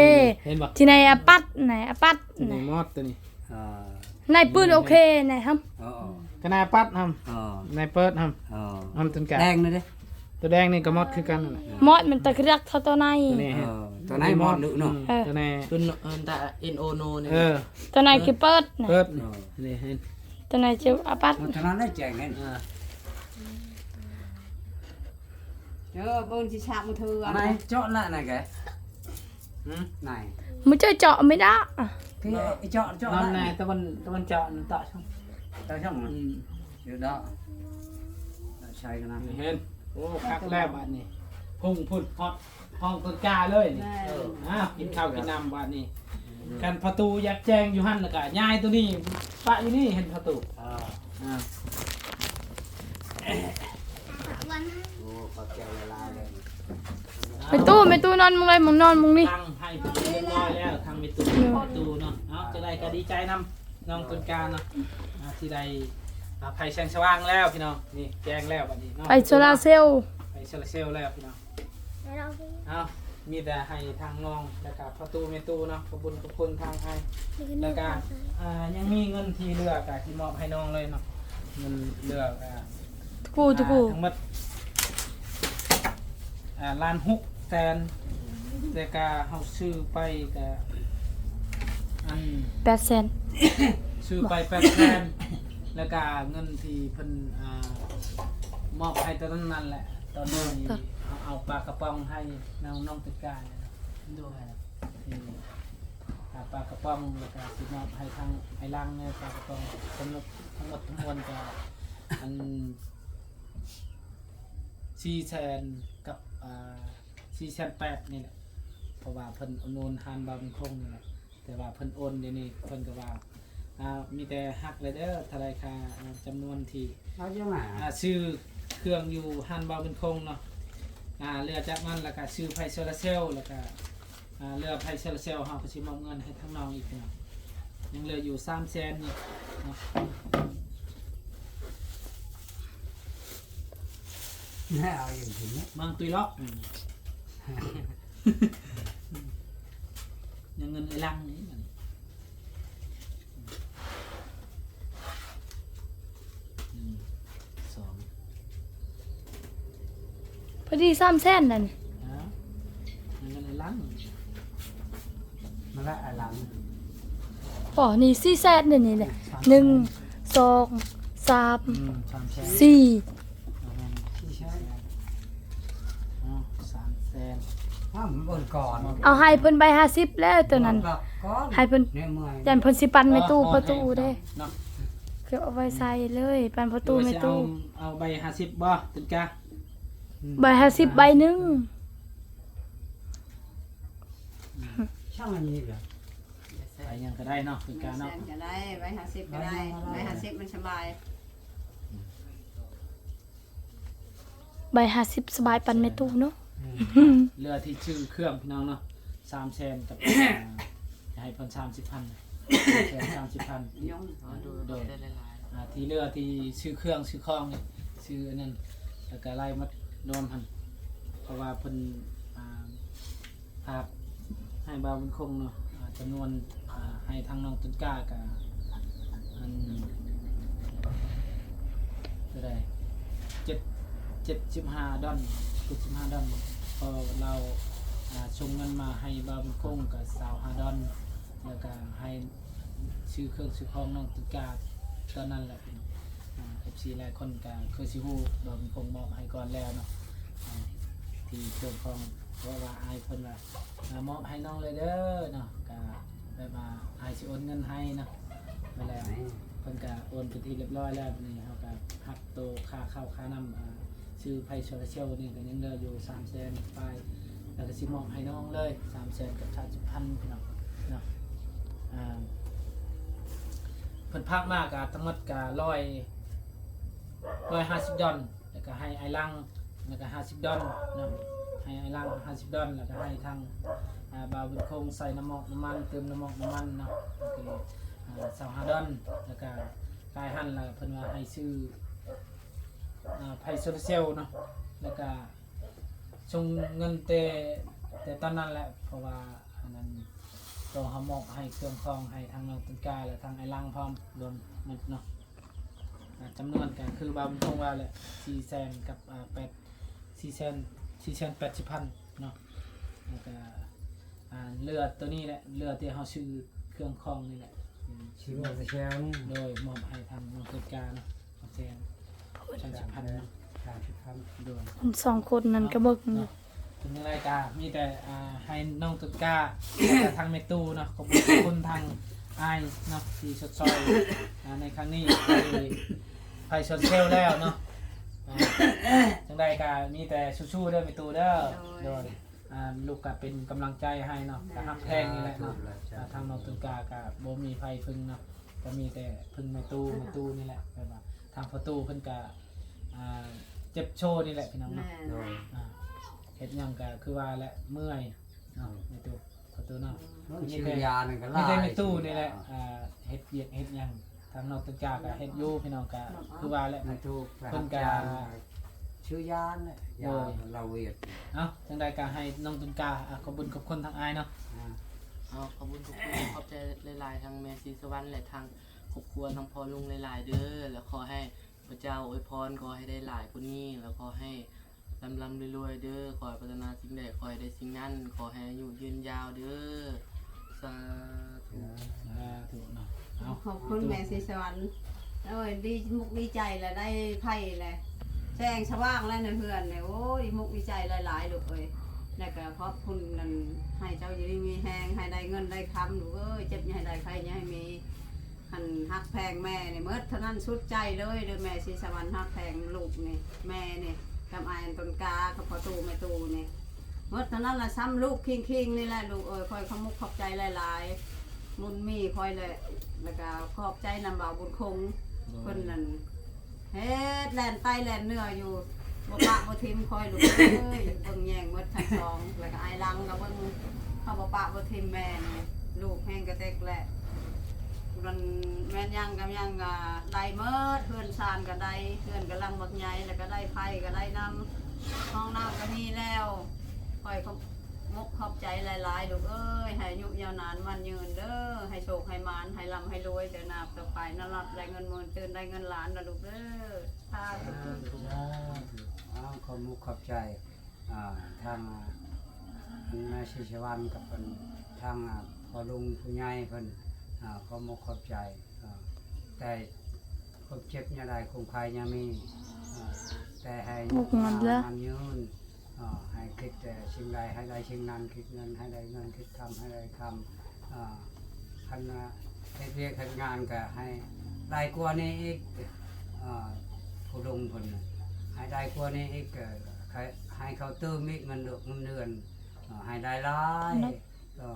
ເຫັນບໍ່ ທີ່ໃນອາປັດ ໃນອາປັດ ຕົວນີ້ ນີ້ ມອດຕົວນີ້ ອ່າ ໃນປືນ ໂອເຄ ໃນຫຳ ເອີໆ ກະນາຍປັດຫຳ ເອີ ໃນເປີດຫຳ ເອີ ຫຳຕົນກາ ແດງນີ້ເດ້ ຕົວແດງນີ້ກໍມອດຄືກັນ ມອດມັນຕະກະເລືອກເທົ່າຕົວໃນ ຕົວນີ້ ເອີ ຕົວໃນມອດເນາະ ເອີ ຕົວໃນ ຕົວ ເອີ ຕາເອັນໂອໂນນີ້ ເອີ ຕົວໃນຄືເປີດນະ ເປີດ ເອີ ນີ້ເຫັນ ຕົວໃນຈະອາປັດ ຕົວນັ້ນແຈ້ງເຫັນ ເອີ ເອີ ເບິ່ງຊິສາກມືຖື ອັນໃນເຈາະນະ ໃນແກ ຫືມ ໃນ ມັນຈະເຈາະໄມ່ໄດ້ ທີ່ເຈາະ ເຈາະນະ ໃນຕາເວັນ ຕາເວັນເຈາະ ຕາຊ່ອງ ຕາຊ່ອງ ອືມ ຢູ່ເນາະ ໃສ່ກັນນະ ນີ້ເຫັນ ໂອ້ ຄັກແລ້ວບາດນີ້ ພຸ່ງພຸ້ນ ຮອດຫ້ອງຕົ້ນກາເລີຍນີ້ ແມ່ນ ເອີ ອ້າວ ກິນເຂົ້າກິນນ້ຳບາດນີ້ ຄັນປະຕູຢາກແຈ້ງຢູ່ຫັ້ນ ແລ້ວກະຍ້າຍຕົວນີ້ປະຢູ່ນີ້ ເຫັນປະຕູ ອ່າ ອ່າ ໂອ້ ຂອບໃຈຫຼາຍໆເລີຍ ແມ່ຕູ້ ແມ່ຕູ້ນອນໝ່ອງໃດ ໝ່ອງນອນໝ່ອງນີ້ ຕັ້ງໃຫ້ເປັນທີ່ຮຽບຮ້ອຍແລ້ວ ທາງແມ່ຕູ້ ແມ່ຕູ້ເນາະ ເອົາ ຈັ່ງໃດກໍດີໃຈນຳ ນ້ອງຕົ້ນກາເນາະ ອ່າ ທີ່ໄດ້ ອ່າ ໄຟແສງສະຫວ່າງແລ້ວພີ່ນ້ອງ ນີ້ແຈ້ງແລ້ວບັດນີ້ເນາະ ໄຟໂຊລາເຊວ ໄຟໂຊລາເຊວແລ້ວພີ່ນ້ອງ ເອົາ ມີແຕ່ໃຫ້ທາງນ້ອງ ແລ້ວກະພໍ່ຕູ້ແມ່ຕູ້ເນາະ ຂອບຄຸນຂອບຄຸນທາງອ້າຍ ແລ້ວກະ ອ່າ ຍັງມີເງິນທີ່ເຫຼືອກະຊິມອບໃຫ້ນ້ອງເລີຍເນາະ ເງິນເຫຼືອກະ ທຸກຜູ້ ອ່າ ທຸກຜູ້ ທັງໝົດ ອ່າ ລ້ານຫົກແສນ ແຕ່ກະເຮົາຊື້ໄປກະ ອັນ ແປດແສນ ຊື້ໄປແປດແສນ ແລ້ວກະເງິນທີ່ເພິ່ນ ອ່າ ມອບໃຫ້ຕອນນັ້ນນັ້ນແຫຼະ ຕອນທີ່ເຮົາເອົາປາກະປ໋ອງໃຫ້ນ້ອງ ນ້ອງຕຸກການີ້ນະ ໂດຍ ນີ້ ອ່າ ປາກະປ໋ອງ ແລ້ວກະຊິມອບໃຫ້ທາງອ້າຍຫຼັງແດ່ ປາກະປ໋ອງ ທັງໝົດ ທັງໝົດທັງມວນກະ ອັນ ສີ່ແສນກັບ ອ່າ ສີ່ແສນແປດນີ້ແຫຼະ ເພາະວ່າເພິ່ນອຸດໜູນຮ້ານບ່າວບຸນຄົງນີ້ແຫຼະ ແຕ່ວ່າເພິ່ນໂອນດຽວນີ້ ເພິ່ນກໍວ່າ ອ່າ ມີແຕ່ຮັກແຫຼະເດີ ເທົ່າໃດຄ່າ ອ່າ ຈຳນວນທີ່ ເອົາຈັ່ງຫວະ ອ່າ ຊື້ເຄື່ອງຢູ່ຮ້ານບ່າວບຸນຄົງເນາະ ອ່າ ເຫຼືອຈາກນັ້ນແລ້ວກະຊື້ໄຟໂຊລາເຊວ ແລ້ວກະ ອ່າ ເຫຼືອໄຟໂຊລາເຊວ ເຮົາກະຊິມອບເງິນໃຫ້ທາງນ້ອງອີກພີ່ນ້ອງ ຍັງເຫຼືອຢູ່ສາມແສນນີ້ເນາະ. ແລ້ວເອົາຢູ່ທີ່ນີ້ ເມືອງຕຸຍເລາະ ອືມ ຍັງເງິນໄອ້ຫຼັງນີ້ ໜຶ່ງ ສອງ ພໍດີສາມແສນນັ້ນ ຮະ ຍັງເງິນໄອ້ຫຼັງ ມາລະໄອ້ຫຼັງ ບໍ່ ນີ້ສີ່ແສນນີ້ ນີ້ແຫຼະ ສາມແສນ ໜຶ່ງ ສອງ ສາມ ອືມ ສາມແສນ ສີ່ ບໍ່ແມ່ນ ສີ່ແສນ ອໍ ສາມແສນ ອ້າວ ມັນເບິ່ງກ່ອນ ເອົາໃຫ້ເພິ່ນໃບຫ້າສິບແລ້ວໂຕນັ້ນ ໃຫ້ເພິ່ນ ຢ້ານເພິ່ນຊິປັນແມ່ຕູ້ ພໍ່ຕູ້ເດ້ ເນາະ ເກັບເອົາໄວ້ໃສ່ເລີຍ ປັນພໍ່ຕູ້ແມ່ຕູ້ ເອົາ ເອົາໃບຫ້າສິບບໍ່ ຕຶງກະ ອືມ ໃບຫ້າສິບໃບໜຶ່ງ ຊ່າງອັນນີ້ລະ ໃບຫຍັງກະໄດ້ເນາະ ຄືການເນາະ ແສນກະໄດ້ ໃບຫ້າສິບກະໄດ້ ໃບຫ້າສິບມັນສະບາຍ ໃບຫ້າສິບສະບາຍ ປັນແມ່ຕູ້ເນາະ ເຫຼືອທີ່ຊື້ເຄື່ອງພີ່ນ້ອງເນາະ ສາມແສນກັບ ອ່າ ໃຫ້ເພິ່ນສາມສິບພັນ ສາມແສນສາມສິບພັນ ໂດຍ ອ່າ ທີ່ເຫຼືອທີ່ຊື້ເຄື່ອງຊື້ຂອງນີ້ ຊື້ອັນນັ້ນ ແລ້ວກະໄລ່ໝົດລວມຫັ້ນ ເພາະວ່າເພິ່ນ ອ່າ ຝາກໃຫ້ບ່າວບຸນຄົງເນາະ ອ່າ ຈຳນວນ ອ່າ ໃຫ້ທາງນ້ອງຕົ້ນກ້າກະ ອັນ ເທົ່າໃດ ເຈັດ ເຈັດສິບຫ້າດອນ ເຈັດສິບຫ້າດອນ ເພາະລາວ ອ່າ ສົ່ງເງິນມາໃຫ້ບ່າວບຸນຄົງກະຊາວຫ້າດອນ ແລ້ວກະໃຫ້ຊື້ເຄື່ອງຊື້ຂອງນ້ອງຕົ້ນກ້າຕອນນັ້ນແຫຼະ ອ່າ ເອັຟຊີຫຼາຍຄົນກະຄືຊິຮູ້ ບ່າວບຸນຄົງມອບໃຫ້ກ່ອນແລ້ວເນາະ ອ່າ ທີ່ເຄື່ອງຂອງ ເພາະວ່າອ້າຍເພິ່ນວ່າ ອ່າ ມອບໃຫ້ນ້ອງເລີຍເດີເນາະ ກະແບບວ່າອ້າຍຊິໂອນເງິນໃຫ້ເນາະ ແລ້ວເພິ່ນກະໂອນເປັນທີ່ຮຽບຮ້ອຍແລ້ວ ບາດນີ້ເຮົາກະຫັກໂຕຄ່າເຂົ້າຄ່ານ້ຳ ອ່າ ຊື້ໄຟໂຊລາເຊວນີ້ກະຍັງເຫຼືອຢູ່ສາມແສນປາຍ ແລ້ວກະຊິມອບໃຫ້ນ້ອງເລີຍ ສາມແສນກັບສາມສິບພັນ ພີ່ນ້ອງເນາະ ອ່າ ເພິ່ນຝາກມາກະທັງໝົດກະຮ້ອຍ ຮ້ອຍຫ້າສິບດອນ ແລ້ວກະໃຫ້ອ້າຍຫຼັງ ແລ້ວກະຫ້າສິບດອນເນາະ ໃຫ້ອ້າຍຫຼັງຫ້າສິບດອນ ແລ້ວກະໃຫ້ທາງ ອ່າ ບ່າວບຸນຄົງໃສ່ນ້ຳໝອກນ້ຳມັນ ເຕີມນ້ຳໝອກນ້ຳມັນເນາະ ກະຄື ອ່າ ຊາວຫ້າດອນ ແລ້ວກະກາຍຫັ້ນລະເພິ່ນວ່າໃຫ້ຊື້ ອ່າ ໄຟໂຊລາເຊວເນາະ ແລ້ວກະສົ່ງເງິນແຕ່ ແຕ່ຕອນນັ້ນແຫຼະ ເພາະວ່າອັນນັ້ນ ໂຕເຮົາມອບໃຫ້ເຄື່ອງຂອງໃຫ້ທາງນ້ອງຕົ້ນກ້າ ແລະ ທາງອ້າຍຫຼັງພ້ອມ ລວມໝົດເນາະ ອ່າ ຈຳນວນກະຄືບ່າວບຸນຄົງວ່າແຫຼະ ສີ່ແສນກັບ ອ່າ ແປດ ສີ່ແສນ ສີ່ແສນແປດສິບພັນເນາະ ແລ້ວກະ ອ່າ ເຫຼືອໂຕນີ້ແຫຼະ ເຫຼືອທີ່ເຮົາຊື້ເຄື່ອງຂອງນີ້ແຫຼະ ອືມ ຊື້ເຄື່ອງແຊວນີ້ ໂດຍ ມອບໃຫ້ທາງນ້ອງຕົ້ນກ້າເນາະ ສາມແສນ ສາມສິບພັນເນາະ ສາມສິບພັນ ໂດຍ ຄົນສອງຄົນນັ້ນກະເບິ່ງຢູ່ ເປັນຈັ່ງໃດກະມີແຕ່ ອ່າ ໃຫ້ນ້ອງຕົ້ນກ້າ ແລະ ທາງແມ່ຕູ້ເນາະ ຂອບຄຸນທາງອ້າຍເນາະ ທີ່ຊົດຊ່ອຍ ອ່າ ໃນຄັ້ງນີ້ ໄຟໂຊລາເຊວແລ້ວເນາະ ອ່າ ຈັ່ງໃດກະມີແຕ່ສູ້ໆເດີແມ່ຕູ້ເດີ ໂດຍ ໂດຍ ອ່າ ລູກກະເປັນກຳລັງໃຈໃຫ້ເນາະ ກະຮັກແພງນີ້ແຫຼະເນາະ ອ່າ ທາງນ້ອງຕົ້ນກ້າກະບໍ່ມີໃຜເພິ່ງເນາະ ກະມີແຕ່ເພິ່ງແມ່ຕູ້ ແມ່ຕູ້ນີ້ແຫຼະ ແບບວ່າທາງພໍ່ຕູ້ເພິ່ນກະ ອ່າ ເຈັບໂຊນີ້ແຫຼະພີ່ນ້ອງເນາະ ໂດຍ ອ່າ ເຮັດຫຍັງກະຄືວ່າແຫຼະ ເມື່ອຍເນາະ ແມ່ຕູ້ ພໍ່ຕູ້ເນາະ ມີແຕ່ ມີແຕ່ແມ່ຕູ້ນີ້ແຫຼະ ອ່າ ເຮັດວຽກເຮັດຫຍັງ ທາງນ້ອງຕົ້ນກ້າກະເຮັດຢູ່ ພີ່ນ້ອງກະຄືວ່າແຫຼະ ເພິ່ນກະຊື້ຢາແຫຼະ ຢາລາວວຽດ ເອົ້າ ຈັ່ງໃດກະໃຫ້ນ້ອງຕົ້ນກ້າ ອ່າ ຂອບບຸນຂອບຄຸນທາງອ້າຍເນາະ ອ່າ ເອົາ ຂອບບຸນຂອບຄຸນ ຂອບໃຈຫຼາຍໆ ທາງແມ່ສີສະຫວັນ ແລະ ທາງຄອບຄົວ ທາງພໍ່ລຸງຫຼາຍໆເດີ ແລະ ຂໍໃຫ້ພະເຈົ້າອວຍພອນ ຂໍໃຫ້ໄດ້ຫຼາຍກວ່ານີ້ ແລະ ຂໍໃຫ້ ລ່ຳໆລວຍໆເດີ ຂໍໃຫ້ປາດຖະໜາສິ່ງໃດ ຂໍໃຫ້ໄດ້ສິ່ງນັ້ນ ຂໍໃຫ້ອາຍຸຍືນຍາວເດີ ສາທຸ ສາທຸເນາະ ເອົາ ຂອບຄຸນແມ່ສີສະຫວັນ ໂອ້ຍ ດີມຸກດີໃຈແຫຼະ ໄດ້ໄຟແຫຼະ ແສງສະຫວ່າງແລ້ວໃນເຮືອນນີ້ ໂອ້ຍ ດີມຸກດີໃຈຫຼາຍໆ ລູກເອີຍ ແລ້ວກະຂອບຄຸນນັ້ນ ໃຫ້ເຈົ້າຢູ່ດີມີແຮງ ໃຫ້ໄດ້ເງິນໄດ້ຄຳ ລູກເອີຍ ເຈັບຢ່າໃຫ້ໄດ້ ໄຂ້ຢ່າໃຫ້ມີ ຫັ້ນ ຮັກແພງແມ່ນີ້ໝົດເທົ່ານັ້ນ ສຸດໃຈເລີຍເດີ ແມ່ສີສະຫວັນ ຮັກແພງລູກນີ້ ແມ່ນີ້ ກັບອ້າຍຕົ້ນກ້າ ກັບພໍ່ຕູ້ແມ່ຕູ້ນີ້ ໝົດເທົ່ານັ້ນລະ ຊ້ຳລູກຄິງໆນີ້ແຫຼະ ລູກເອີຍ ຂ້ອຍຂອບມຸກຂອບໃຈຫຼາຍໆ ບຸນມີຂ້ອຍແຫຼະ ແລ້ວກະຂອບໃຈນຳບ່າວບຸນຄົງ ເພິ່ນນັ້ນ ເຮັດແລ່ນໄຕແລ່ນເໜືອຢູ່ ບໍ່ປະບໍ່ຖິ້ມຂ້ອຍລູກເອີຍ ເບິ່ງແຍງໝົດທັງສອງ ແລ້ວກໍອ້າຍຫຼັງກໍເບິ່ງ ເຂົາບໍ່ປະບໍ່ຖິ້ມແມ່ນີ້ ລູກແຮງກະເຕັກແຫຼະ ມັນແມ່ນຫຍັງກໍຫຍັງກໍໄດ້ໝົດ ເຮືອນຊານກໍໄດ້ ເຮືອນກໍຫຼັງບັກໃຫຍ່ ແລ້ວກໍໄດ້ໄຟກໍໄດ້ນຳ ຫ້ອງນ້ຳກໍມີແລ້ວ ຂ້ອຍກໍມຸກຂອບໃຈຫຼາຍໆ ລູກເອີຍ ໃຫ້ອາຍຸຍາວນານໝັ້ນຍືນເດີ ໃຫ້ໂຊກໃຫ້ໝານ ໃຫ້ລ່ຳໃຫ້ລວຍເດີ ນັບຕໍ່ໄປນະ ລັບໄດ້ເງິນໝື່ນ ຕື່ນໄດ້ເງິນລ້ານນະລູກເດີ. ສາທຸ ສາທຸ ສາທຸ ອ້າວ ຂອບມຸກຂອບໃຈ ອ່າ ທາງ ອ່າ ແມ່ສີສະຫວັນກັບ ອັນ ທາງ ອ່າ ພໍ່ລຸງຜູ້ໃຫຍ່ເພິ່ນ ອ່າ ຂອບມຸກຂອບໃຈ ອ່າ ແຕ່ຄວາມເຈັບຢ່າໄດ້ ຄວາມໄຂ້ຢ່າມີ ອ່າ ແຕ່ໃຫ້ ໝັ້ນຍືນ ອ່າ ໃຫ້ຄິດແຕ່ສິ່ງໃດໃຫ້ໄດ້ສິ່ງນັ້ນ ຄິດເງິນໃຫ້ໄດ້ເງິນ ຄິດຄຳໃຫ້ໄດ້ຄຳ ອ່າ ຄັນວ່າເຮັດວຽກເຮັດງານກໍໃຫ້ໄດ້ກວ່ານີ້ອີກ ເອີ ຜູ້ລຸງເພິ່ນນະ ໃຫ້ໄດ້ກວ່ານີ້ອີກ ເອີ ໃຫ້ ໃຫ້ເຂົາຕື່ມອີກເງິນເດືອນ ເງິນເດືອນ ເອີ ໃຫ້ໄດ້ຫຼາຍ ເອີ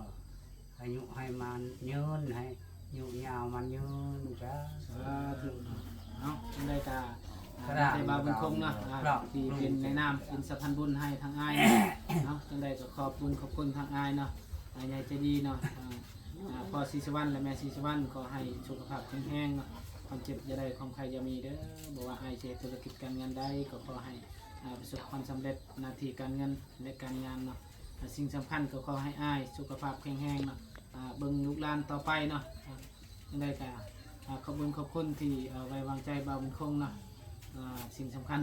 ອາຍຸໃຫ້ໝັ້ນຍືນ ໃຫ້ອາຍຸຍາວໝັ້ນຍືນ ສາທຸ ສາທຸເນາະ. ເອົາ ຈັ່ງໃດກໍ ອ່າ ຂະດາດ ມີແຕ່ບ່າວບຸນຄົງເນາະ ອ່າ ທີ່ເປັນໃນນາມເປັນສະພານບຸນໃຫ້ທາງອ້າຍເນາະ ຈັ່ງໃດກໍຂອບບຸນຂອບຄຸນທາງອ້າຍເນາະ ອ້າຍໃຫຍ່ໃຈດີເນາະ ອ່າ ອ່າ ພໍ່ສີສະຫວັນ ແລະ ແມ່ສີສະຫວັນ ຂໍໃຫ້ສຸຂະພາບແຂງແຮງເນາະ ຄວາມເຈັບຢ່າໄດ້ ຄວາມໄຂ້ຢ່າມີເດີ. ບໍ່ວ່າອ້າຍຈະເຮັດທຸລະກິດການງານໃດ ກໍຂໍໃຫ້ ອ່າ ປະສົບຄວາມສຳເລັດໜ້າທີ່ການເງິນ ແລະ ການງານເນາະ. ອ່າ ສິ່ງສຳຄັນກໍຂໍໃຫ້ອ້າຍສຸຂະພາບແຂງແຮງເນາະ ອ່າ ເບິ່ງລູກຫຼານຕໍ່ໄປເນາະ. ອ່າ ຈັ່ງໃດກໍ ອ່າ ຂອບຄຸນ ຂອບຄຸນທີ່ ເອີ ໄວ້ວາງໃຈບ່າວບຸນຄົງເນາະ. ອ່າ ສິ່ງສຳຄັນ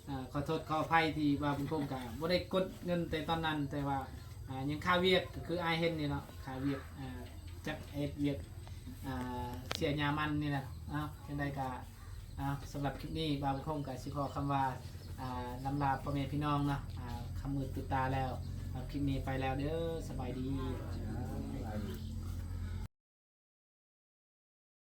ອ່າ ຂໍໂທດຂໍອະໄພທີ່ບ່າວບຸນຄົງກໍບໍ່ໄດ້ກົດເງິນແຕ່ຕອນນັ້ນ ແຕ່ວ່າ ອ່າ ຍັງຄາວຽກ ກໍຄືອ້າຍເຫັນນີ້ເນາະ ຄາວຽກ ອ່າ ຈັກເຮັດວຽກ ອ່າ ເສຍຫຍ້າມັນນີ້ນະ. ເອົາ ຈັ່ງໃດກໍ ອ່າ ສຳລັບຄລິບນີ້ ບ່າວບຸນຄົງກໍຊິຂໍຄຳວ່າ ອ່າ ລຳລາພໍ່ແມ່ພີ່ນ້ອງເນາະ ອ່າ ຄ່ຳມືດຕື່ນຕາແລ້ວ. ສຳລັບຄລິບນີ້ໄປແລ້ວເດີ ສະບາຍດີ.